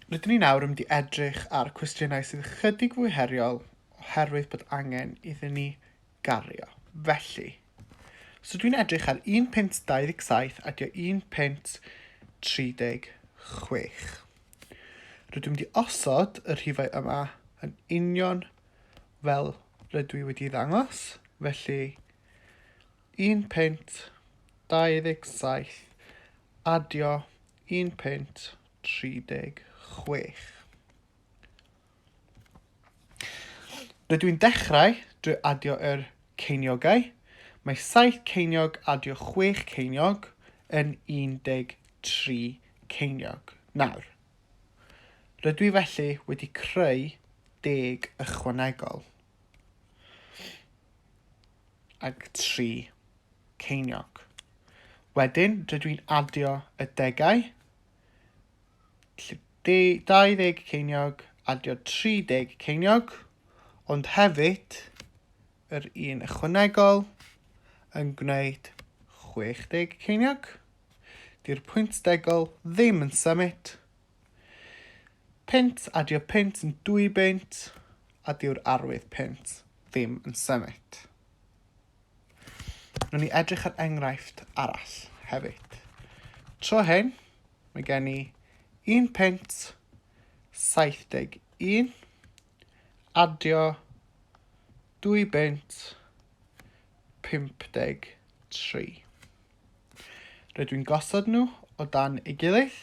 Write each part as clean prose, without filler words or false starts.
Rydyn ni nawr yn mynd i edrych ar cwestiynau sydd ychydig fwy heriol oherwydd bod angen iddyn ni gario. Felly, so dwi'n edrych ar 1 punt 27 adio 1 punt 36. Rydw i'n mynd i osod y rhifau yma yn union fel rydw i wedi ddangos, felly 1 punt 27 adio 1 punt 36. Rydw i'n dechrau drwy adio yr ceiniogau. Mae 7 ceiniog adio 6 ceiniog yn 13 ceiniog. Nawr, rydw i felly wedi creu deg ychwanegol ag 3 ceiniog. Wedyn, rydw i'n adio y degau. 20 ceiniog, adio 30 ceiniog, ond hefyd yr un ychwanegol yn gwneud 60 ceiniog. Di'r pwynt degol ddim yn symud. Punt adio punt yn 2 bunt, a dyw'r arwydd punt ddim yn symud. Wnawn ni edrych ar enghraifft arall hefyd. Tro hyn, mae gen i 1 punt 71 adio 2 bunt 53. Rydw i'n gosod nhw o dan ei gilydd.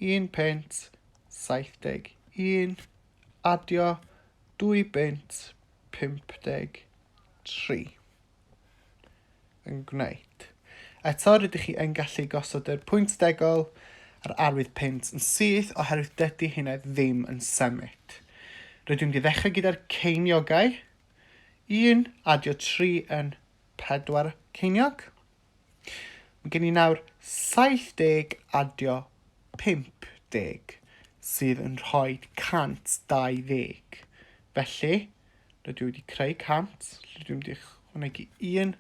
1 punt 71 adio 2 bunt 53 yn gwneud. Eto, rydych chi yn gallu gosod yr pwynt degol a'r arwydd punt yn syth oherwydd dydy hynna ddim yn symud. Rydw i'n mynd i ddechrau gyda'r ceiniogau. 1 adio 3 yn 4 ceiniog. Mae gen i nawr 70 adio 50 sydd yn rhoi 120. Felly, rydw i wedi creu 100, rydw i'n mynd i ychwanegu un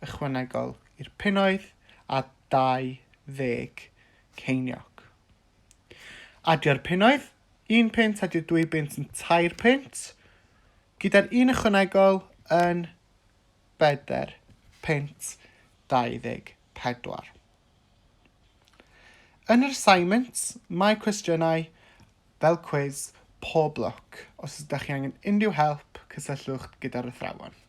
ychwanegol i'r punnoedd a 20 ceiniog. Adio'r punnoedd, 1 punt adio 2 bunt yn 3 punt, gyda'r un ychwanegol yn 4 punt 24. Yn yr assignment, mae cwestiynau fel cwis, pob lwc. Os ydych chi angen unrhyw help, cysylltwch gyda'r athrawon.